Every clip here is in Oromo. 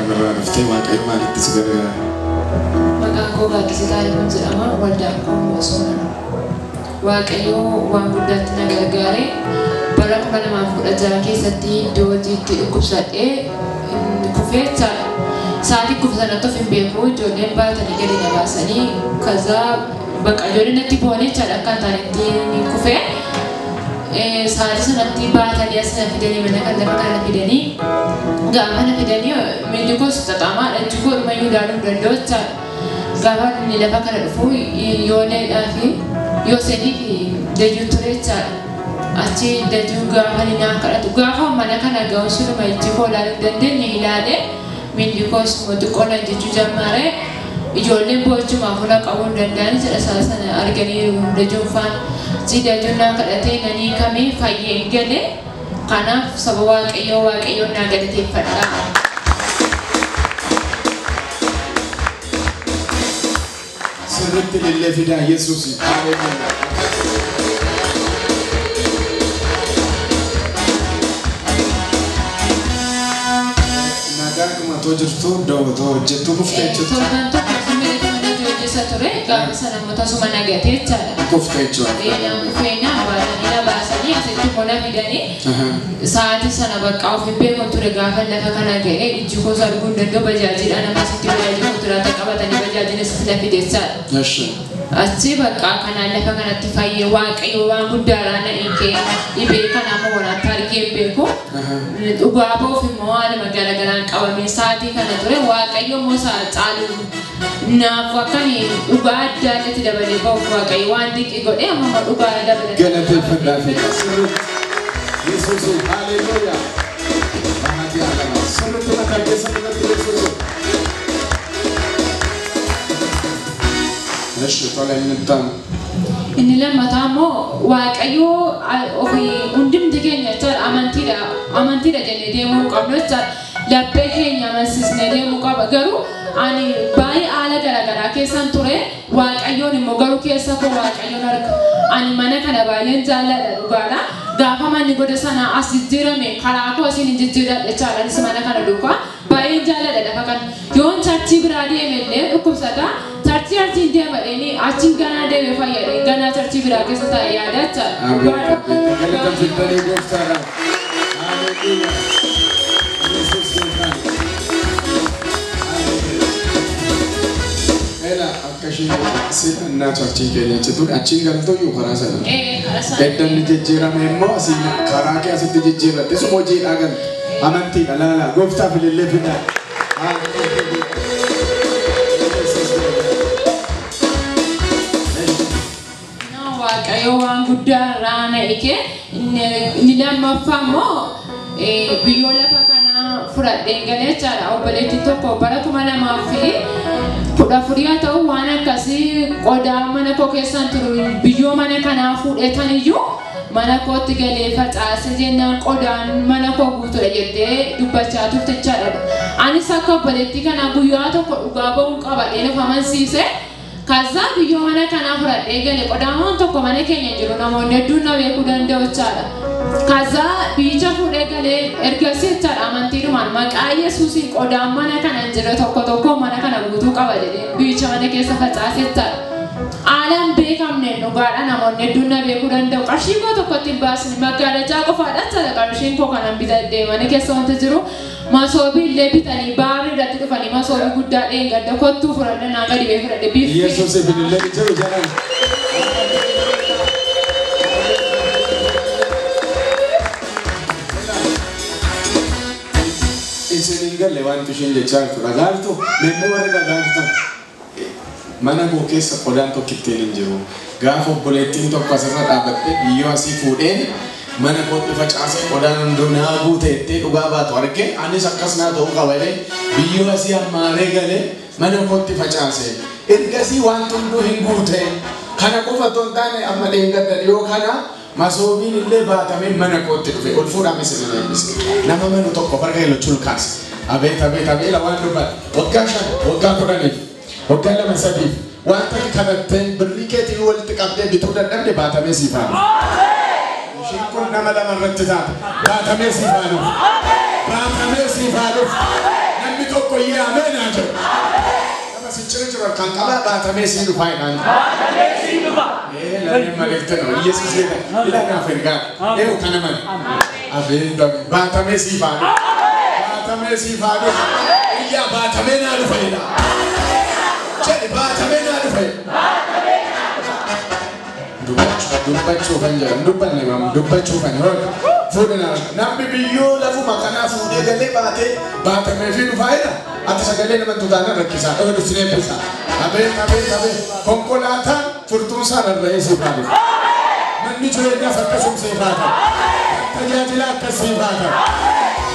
kamirraa dhuftee Waaqayyo maalitti si gargaara? Maqaan koo Gaaddisee Taarikuun jedhama. Waldaan koo Moosona. Waaqayyo waan guddaatti na gargaare. Bara 2016 keessatti iddoo hojiitti dhukkubsadhee kufee sa'aatii kufe sanatti of hin beeku. Ijoolleen baatanii gadi na baasanii kazaa bakka ijoolleen natti bu'anii jechaadha akka hin taanetti ni kufee. Sa'aatii sanatti baatanii as na fidanii mana kan lafa kana na fidanii gaafa na fidanii miilli koos xaxamaadha ijji koo dhumayyuu ilaaluu hin danda'u jechaadha. Gaafa inni lafa kana dhufu Yooneedhaa fi Yoosefii fi Dayyuu ture jechaadha. Achi Dayyuu gaafa inni naa kadhatu gaafa mana kana ga'u sunuma ijji koo ilaaluu hin dandeenye ilaalee miilli koos xiqqoo na jechuu jammaree ijoolleen boochumaa fuula qabuu hin danda'an jedha isaa sana arganii Dayyuun faana. Achi Dayyuun naa kadhatee nan hiikamee fayyee hin galee kanaaf saba Waaqayyoo Waaqayyoon naa galateeffadha. Sirriitti ilillee fidaa Yesuus. Haleluuyaa. Nagaadhuma too jirtu iddoo hojjettuu kuftee jechuudha. Torban tokko simbirri mana hojjeta ture gaafa sana immoo tasuma nagatee jechaadha. Kuftee jechuudha. Eenyaan kufeenyaa baatanii na baasanii asitti immoo na fidanii sa'aatii sana bakka of hin beekun ture gaafa lafa kana ga'e ijji koos arguu hin danda'u bajaajiidhaan nama asitti bajaajii kontiraata qabatanii bajaajiin asitti na fide jechaadha. Eshi. Achi bakka kanaan lafa kanatti fayyee Waaqayyo waan guddaadhaan na hiikee dhibee kana amma walaatti argee hin beeku. Dhugaa ba'uuf immoo haaluma garagaraan qabamee sa'aatii kana ture Waaqayyo immoo caalu naaf akka inni dhugaa adda addaatti dabalee ba'uuf Waaqayyo waan dinqii godhee amma immoo dhugaa dabalatee. Galateeffadhaa fi sirriitti. Yesuus haleluuyaa. Bahati alama. Sirriitti mataa keessan irratti Yesuus. Eshi tola inni itti Inni lammataa immoo Waaqayyo ofii hundumti keenya jechaadha amantiidha amantiidha jennee deemuu hin qabnu jechaadha. Laphee keenya amansiisnee deemuu qaba. Garuu ani baay'ee haala garaagaraa keessan ture Waaqayyoon immoo garuu keessa koo Waaqayyoon arga. Ani mana kana baay'een jaalladha dhugaadha. Gaafa manni goda sanaa as jijjiirame karaa koo asiin hin jijjiiradha jechaadha. Anis mana kana duukaa baay'een jaalladha lafa kana. Yoon charchii biraa deeme illee dhukkubsata. Charchii achiin deema dheeni achiin ganaa deeme fayyade ganaa charchii biraa keessa taa'e yaada jechaadha. Ameen. Galata fiddanii gooftaadhaaf. Haleluuyaa. Yesuus gooftaan. Ela akka isheen sila charchii keenya achi ture achiin galtuu karaa sana. Karaa sana. Eddanni jijjiirame immoo asiin karaa kee asitti jijjiirratte suma hojiidhaa galte. Amantiidha laala gooftaaf ilillee fidaa. Yesuus gooftaan. Waaqayyo waan guddaa irraa na hiike. Inni lammaffaa immoo biyyoo lafa kanaa fudhadheen galee jechaadha. Obboleettiin tokko bara 2014 haa ta'u waan akkasii qodaa mana koo keessaan turu biyyoo mana kanaa fuudhetaniyyuu mana kootti galee facaase jennaan qodaan mana koo guutuudha jettee dubbachaa turte jechaadha. Anis akka obboleettii kanaa guyyaa tokko dhugaa ba'uu qaba jedhee of amansiise. Kaza biyyoo mana kanaa fudhadhee gale qodaan tokko mana keenya jiru namoonni hedduun na beekuu danda'u jechaadha. Kaza biyyicha fuudhee galee ergasii jechaadha amantiidhumaan maqaa Yesuusiin qodaan mana kana hin jirre tokko tokko mana kana guutuu qaba jedhee biyyicha mana keessa facaase jechaadha. Haalaan beekamne dhugaadha namoonni hedduun na beekuu danda'u. Qarshii koo tokkotti hin baasne magaalachaa qofaadha jechaadha qarshiin koo kanan bitadhee mana keessa wanta jiru. Masoobii illee bitanii baarri irratti dhufanii masoobii guddaa dheengadda kottuu fudhadhe naa gadi bee fudhadhe biifee. Yesuus bilillee jiru jalan. Isin hin galle wanti isheen jechaa jirtu dhagaartu meemmoo warri dhagaartan mana koo keessa qodaan tokkittiin hin jiru. Gaafa obboleettiin tokko asirra dhaabattee biyyoo asii fuudhee mana kootti facaasee qodaan hunduu naa guute jettee dhugaa baatu arge anis akkas naa ta'uu qaba jedhee biyyoo asii hammaaree galee mana kootti facaase. Ergasii wanti hunduu hin guute. Kana qofa otoo hin taane amma dheengadda dhiyoo kana masoobiin illee baatamee mana kootti dhufe ol fuudhamee isin eebbise. Nama manu tokko farka lachuu ol kaase. Abeet abeet abeet waan dubbata. Waggaa 5 waggaa 10 waggaa 2 3 wanta kadhattee birrii keetii walitti qabdee bituu dadhabde baatamee siif haala. Isheen kun nama lama irratti taate baatamee siif haaluuf. Baatamee siif haaluuf. Namni Namni tokko iyyee ameen haa jedhu. Nama si cina jiru kan qabaa baatamee sii dhufaa jedhaan. Baatamee sii dhufa. Lameen maleekta ነው ኢየሱስ ጌታ ilaanaaf ergaa eewu kana male abeet baatamee siif haa dhufu baatamee siif haa dhufu iyyaa baatamee naa dhufa jedha jedhi baatamee naa dhufa jedha dubbachuufan jedhan dubbanne dubbachuufan fuudhina namni biyyoo lafuma kanaa fuudhee galee baatee baatamee fi dhufaa jedha ati sagalee nama tutaana rakkisaa dhoo sin eebbisa abeet abeet abeet konkolaataan furtuun isaa rarra'ee siif haa dhufu manni jireenyaas akkasuma siif haa ta'u tajaajila akkas siif haa ta'u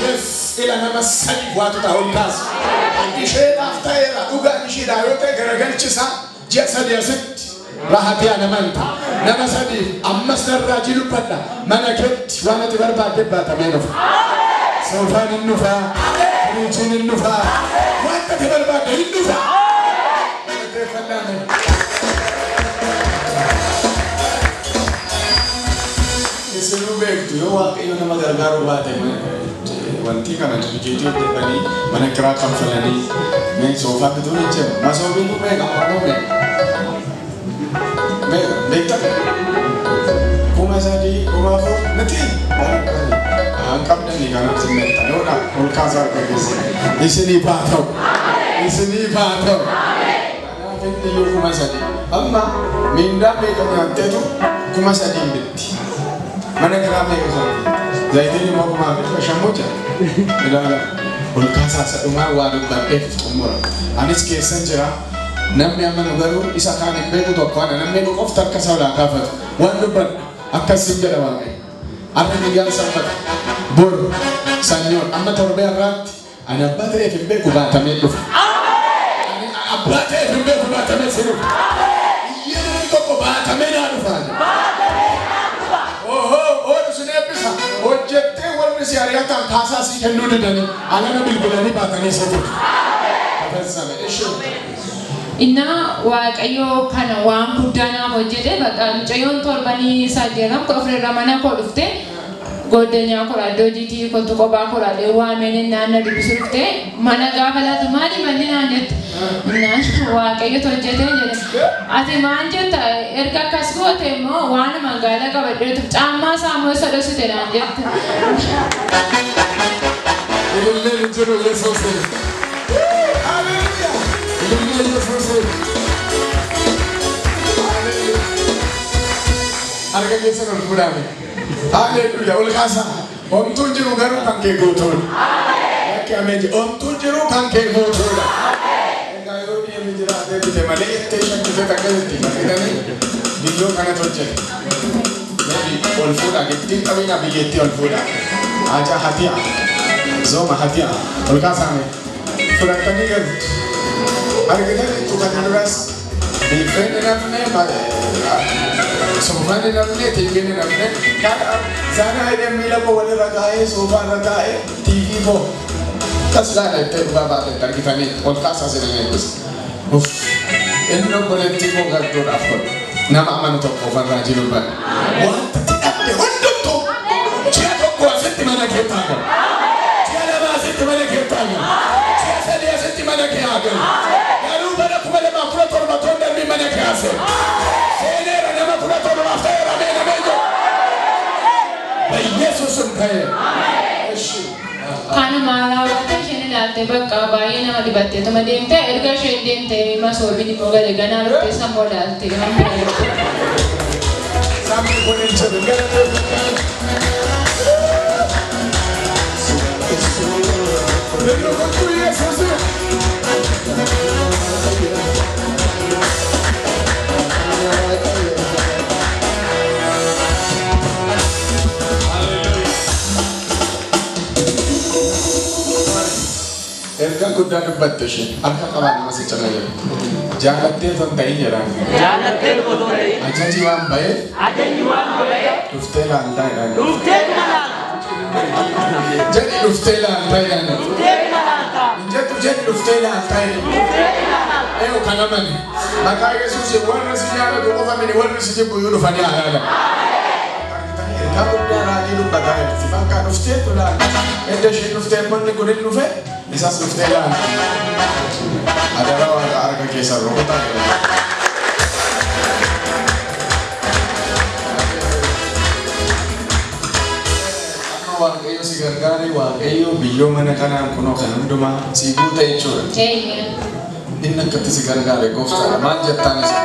yes ila nama sadi waatu ta'a ol kaasu isheedhaaf ta'eera dhugaan isheedhaa yoo ta'e garagalchisaa ji'a 3 asitti rahatee anamanta nama 3 ammas narraa jilubbadha mana keetti waan ati barbaadde baatamee dhufa soofaan hin dhufaa firiijiin hin dhufaa wanta ati barbaadde hin dhufaa. Isinuu beektu yoo Waaqayyo nama gargaaruu baate wanti kana dirjiitii hojjetanii mana kiraa kanfalanii mee soofaa bituun hin jiru masoobiin kun meeqa ammoo meeqa meeqa beekta 3,000 4,000 miti waan qabdanii kanaaf sin beektan yoodha ol kaasaa harka keessa isiniif haa ta'u isiniif haa ta'u kanaaf inni iyyuu 3,000 amma miindaa meeqa nyaatteetu 3,000 bitti. Mana kiraa meeqa kanfalti zayitiin immoo 5,500 jira ilaala ol kaasaa sadhumaa waa dubbadheef xumura anis keessan jira namni amanu garuu isa kaan hin beeku tokko ana namni qofti akka isaa olaa kaafatu waan dubbadha akkasiin jedha Waaqayyo har'a guyyaan sanbata bor sanyoon amma torbee har'aatti ani abbaa ta'eef hin beeku baatamee dhufa ani abbaa ta'eef hin beeku baatamee si dhufa iyyee namni tokko baatamee naa dhufa hojjettee warri si ari'atan kaasaa si kennuu didanii alana bilbilanii baatanii si fuudhu. Tafessame ishee. Innaa Waaqayyo kana waan guddaa naaf hojjete bakka mucayyoon torbanii saddeetam 14 irra mana koo dhufte goddanyaa koraadde hojiitii kottu kophaa koraadde waameen innaan na dubbisu dhufte mana gaafa laatu maali manni naan jette innaan Waaqayyotu hojjete jedhe ati maan jetta erga akkas goote immoo waan magaalaa qabadheetu caammaa isaa immoo isa dhoksite naan jette. Ililleen hin jiru Yesuusiin. Ililleen Yesuusiin. Harka keessan ol fuudhaame. Haleluuyaa ol kaasaa. Homtuun jiru garuu kan kee guutuudha. Lakki ameen jedhe homtuun jiru kan kee guutuudha. Egaa yoo deemni jiraatee bite malee ittee shakkisee akkasitti fayyadamee biyyoo kanatu hojjete. Ol fuudhaa gittiin qabina biyyattii ol fuudhaa. Haja hatiya zooma hatiya ol kaasaame fudhattanii galtu. Argitanii kana duras biiffeen hin hafne soofaan hin hafne tiiviin hin hafne zaanaa hidhee miila koo walirra kaa'ee soofaa irra kaa'ee tiivii koo akkas ilaala ittee dhugaa baate argitanii ol kaasaa isin eebbisa. Inni obboleettii koo gartuudhaaf godhu nama amanu tokko ofarraa jiru bara. Wanta ati dhabde hundumtuu ji'a tokko asitti mana kee haa galu. Ji'a 2 asitti mana kee haa galu. Ji'a 3 asitti mana kee haa galu. Garuu bara 2017 toon darbii mana kee haa seenu. Seeneera nama 17 ta'eera ameen ameen jedhu. በኢየሱስም ta'e. Kanuma raawwattee isheen ilaalte bakka baay'ee nama dibatteetuma deemte erga isheen deemte masoobiin immoo gadi ganaa dhuftee sammuu ilaalte. Sabni kun hin jiru galateeffadhaa. Nirrukutu Yesuusi. Ergaa guddaa dubbatte isheen harka qabaa nama si cina jiru. Jaalattee otoo hin ta'in jedhaan. Jaalattee otoo hin ta'in. Ajaji waan ba'eef Ajajni waan ba'eef dhuftee laaltaa jedhaan. Dhuftee laaltaa. Jedhi dhuftee laaltaa jedhaan. Dhuftee laaltaa. Hin jettu jedhi dhuftee laaltaa jedhaan. Dhuftee laaltaa. Eewu kan amane maqaa Yesuusiin warri si jaalatu qofa miti warri si jibbu iyyuu dhufanii haa laalan. Ergaa guddaa raajii dubbataa jirti. Bakka dhuftee ilaalti. Edda isheen dhuftee manni kun hin dhufe isas dhuftee ilaalti. Adaraa waaqa harka keessan rukutaa jira. Amma Waaqayyo si gargaare, Waaqayyo biyyoo mana kanaan kunoo kan hundumaa si guute jechuudha. Eeyyee. Inni akkatti si gargaare gooftaadha. Maal jettaan isa?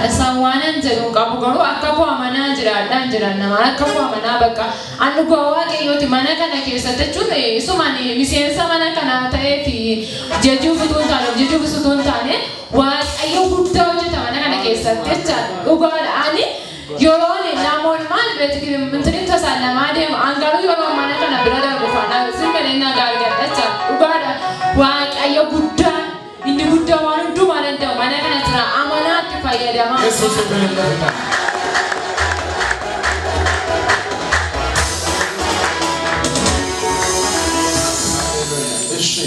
Isaan waanan jedhu hin qabu, garuu akka koo amanaa jiraadhaan jiran namaan akka koo amanaa bakka an dhugaa waaqayyooti mana kana keessatti jechuun isumaan miseensa mana kanaa ta'ee fi jechuuf utuu hin taane, of jechuuf utuu hin taane, waaqayyo guddaa hojjeta mana kana keessatti jechaadha. Dhugaadha, ani yeroon namoonni maal beeku intini tasaalamaa deemu, an garuu yeroo mana kana bira darbu faana simmalee nagaa argadha jechaadha. Dhugaadha, waaqayyo guddaan inni guddaa waan hundumaa danda'u mana kana jira, amanaatti fayyadamaa. Yesuus beelladha. Ishi.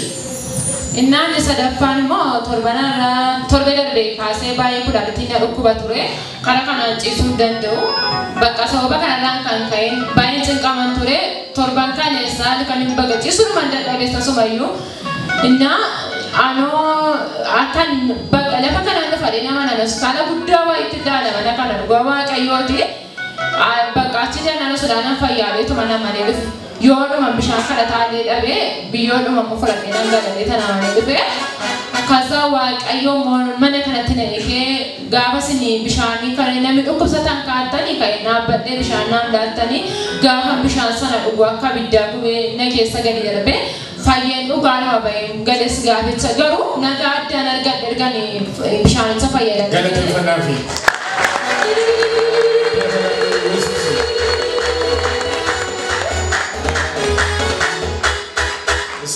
Innaan sadaffaan immoo torbanarraa torbee darbee kaasee baay'ee kudhaanitti na dhukkuba ture. Karaa kanaan ciisuu hin danda'u. Bakka sababa kanarraan kan ka'e baay'ee cinqaman ture. Torban kaleessaa kan hin baga ciisuudhuma hin dadhabe tasumayyuu. Innaa anoo akkan bakka lafa kanaan dhufadhe nama nan hospitaala guddaa wayiitti daala mana kana dhugaa waaqayyooti. Bakka achi jennaan sodaanan fayyaadeetuma nama malee dhufe. Yoodhuma bishaan kadhataallee dhabee biyyoodhuma immoo fudhadhee nan galalee tana malee dhufe. Kaza waaqayyo mana kanatti na eegee gaafa isin bishaanii kan namni dhukkubsatan kaattanii kan dhaabbadhee bishaan naan laattanii gaafa bishaan sana dhugu akka abiddaa gubee na keessa gadi darbee fayyeen dhugaa nama bahee gales gaaficha garuu nagaa addaan argadhe erganii bishaanicha fayyadamee. Galateeffannaa fi.